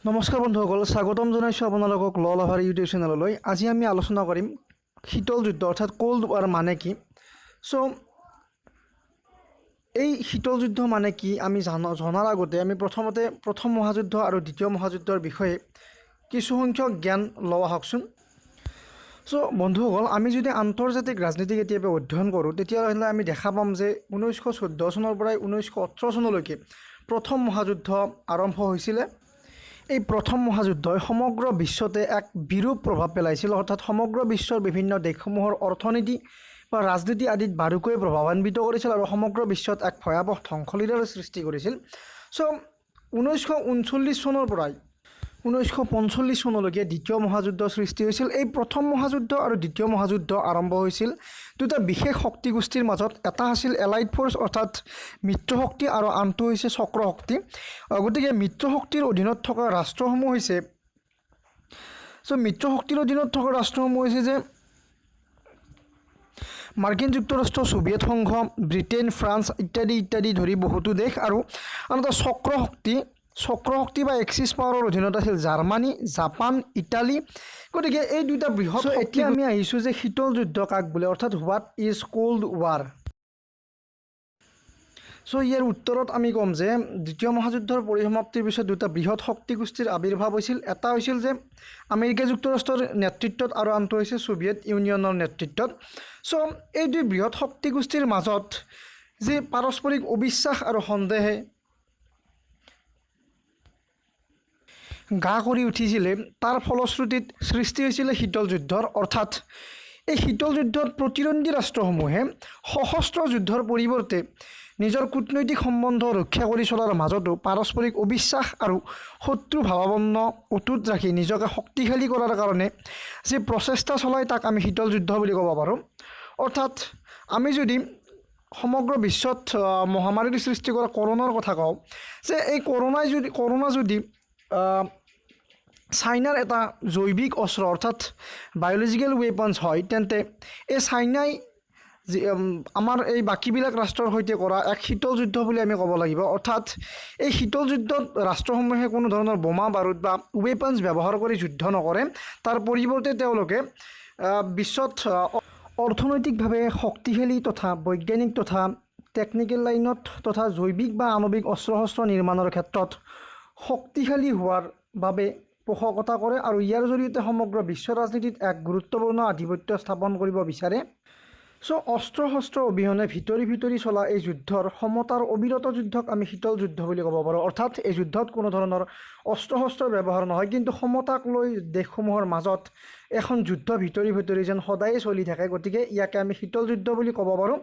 নমস্কাৰ বন্ধুসকল, স্বাগতম জনাইছোঁ আপোনালোকক ল লাভাৰ ইউটিউব চেনেললৈ। আজি আমি আলোচনা কৰিম শীতল যুদ্ধ অৰ্থাৎ ক'ল্ড ৱাৰ মানে কি। চ' এই শীতল যুদ্ধ মানে কি আমি জনাৰ আগতে আমি প্ৰথমতে প্ৰথম মহাযুদ্ধ আৰু দ্বিতীয় মহাযুদ্ধৰ বিষয়ে কিছুসংখ্যক জ্ঞান লওঁ আহকচোন। চ' বন্ধুসকল, আমি যদি আন্তৰ্জাতিক ৰাজনীতি কেতিয়াবা অধ্যয়ন কৰোঁ, তেতিয়াহ'লে আমি দেখা পাম যে 1914 চনৰ পৰাই 1918 চনলৈকে প্ৰথম মহাযুদ্ধ আৰম্ভ হৈছিলে। এই প্ৰথম মহাযুদ্ধই সমগ্ৰ বিশ্বতে এক বিৰূপ প্ৰভাৱ পেলাইছিল, অৰ্থাৎ সমগ্ৰ বিশ্বৰ বিভিন্ন দেশসমূহৰ অৰ্থনীতি বা ৰাজনীতি আদিত বাৰুকৈয়ে প্ৰভাৱান্বিত কৰিছিল আৰু সমগ্ৰ বিশ্বত এক ভয়াৱহ ধ্বংসলীলাৰ সৃষ্টি কৰিছিল। চ' 1939 চনৰ পৰাই 1945 চনলৈকে দ্বিতীয় মহাযুদ্ধ সৃষ্টি হৈছিল। এই প্ৰথম মহাযুদ্ধ আৰু দ্বিতীয় মহাযুদ্ধ আৰম্ভ হৈছিল দুটা বিশেষ শক্তিগোষ্ঠীৰ মাজত। এটা আছিল এলাইড ফ'ৰ্চ অৰ্থাৎ মিত্ৰশক্তি আৰু আনটো হৈছে চক্ৰ শক্তি। গতিকে মিত্ৰশক্তিৰ অধীনত থকা ৰাষ্ট্ৰসমূহ হৈছে, চ' মিত্ৰশক্তিৰ অধীনত থকা ৰাষ্ট্ৰসমূহ হৈছে যে মাৰ্কিন যুক্তৰাষ্ট্ৰ, ছোভিয়েট সংঘ, ব্ৰিটেইন, ফ্ৰান্স ইত্যাদি ইত্যাদি ধৰি বহুতো দেশ। আৰু আন এটা চক্ৰশক্তি বা এক্সিছ পাৱাৰৰ অধীনত আছিল জাৰ্মানী, জাপান, ইটালী। গতিকে এই দুটা বৃহৎ। এতিয়া আমি আহিছোঁ যে শীতল যুদ্ধ কাক বোলে, অৰ্থাৎ what is Cold War? So ইয়াৰ উত্তৰত আমি ক'ম যে দ্বিতীয় মহাযুদ্ধৰ পৰিসমাপ্তিৰ পিছত দুটা বৃহৎ শক্তিগোষ্ঠীৰ আৱিৰ্ভাৱ হৈছিল। এটা হৈছিল যে আমেৰিকা যুক্তৰাষ্ট্ৰৰ নেতৃত্বত আৰু আনটো হৈছে ছোভিয়েট ইউনিয়নৰ নেতৃত্বত। চ' এই দুই বৃহৎ শক্তিগোষ্ঠীৰ মাজত যি পাৰস্পৰিক অবিশ্বাস আৰু সন্দেহে গা কৰি উঠিছিলে, তাৰ ফলশ্ৰুতিত সৃষ্টি হৈছিলে শীতল যুদ্ধৰ। অৰ্থাৎ এই শীতল যুদ্ধত প্ৰতিদ্বন্দ্বী ৰাষ্ট্ৰসমূহে সশস্ত্ৰ যুদ্ধৰ পৰিৱৰ্তে নিজৰ কূটনৈতিক সম্বন্ধ ৰক্ষা কৰি চলাৰ মাজতো পাৰস্পৰিক অবিশ্বাস আৰু শত্ৰু ভাৱাপন্ন অটুট ৰাখি নিজকে শক্তিশালী কৰাৰ কাৰণে যি প্ৰচেষ্টা চলায়, তাক আমি শীতল যুদ্ধ বুলি ক'ব পাৰোঁ। অৰ্থাৎ আমি যদি সমগ্ৰ বিশ্বত মহামাৰীৰ সৃষ্টি কৰা কৰোণাৰ কথা কওঁ যে এই কৰোণা যদি চাইনাৰ এটা জৈৱিক অস্ত্ৰ অৰ্থাৎ বায়'লজিকেল ৱেপনছ হয়, তেন্তে এই চাইনাই যি আমাৰ এই বাকীবিলাক ৰাষ্ট্ৰৰ সৈতে কৰা এক শীতল যুদ্ধ বুলি আমি ক'ব লাগিব। অৰ্থাৎ এই শীতল যুদ্ধত ৰাষ্ট্ৰসমূহে কোনো ধৰণৰ বোমা বাৰুদ বা ৱেপনছ ব্যৱহাৰ কৰি যুদ্ধ নকৰে। তাৰ পৰিৱৰ্তে তেওঁলোকে বিশ্বত অৰ্থনৈতিকভাৱে শক্তিশালী তথা বৈজ্ঞানিক তথা টেকনিকেল লাইনত তথা জৈৱিক বা আণৱিক অস্ত্ৰ শস্ত্ৰ নিৰ্মাণৰ ক্ষেত্ৰত শক্তিশালী হোৱাৰ বাবে পোষকতা কৰে আৰু ইয়াৰ জৰিয়তে সমগ্ৰ বিশ্ব ৰাজনীতিত এক গুৰুত্বপূৰ্ণ আধিপত্য স্থাপন কৰিব বিচাৰে। চ' অস্ত্ৰ শস্ত্ৰ অবিহনে ভিতৰি ভিতৰি চলা এই যুদ্ধৰ ক্ষমতাৰ অবিৰত যুদ্ধক আমি শীতল যুদ্ধ বুলি ক'ব পাৰোঁ। অৰ্থাৎ এই যুদ্ধত কোনো ধৰণৰ অস্ত্ৰ শস্ত্ৰৰ ব্যৱহাৰ নহয়, কিন্তু ক্ষমতাক লৈ দেশসমূহৰ মাজত এখন যুদ্ধ ভিতৰি ভিতৰি যেন সদায়ে চলি থাকে। গতিকে ইয়াকে আমি শীতল যুদ্ধ বুলি ক'ব পাৰোঁ।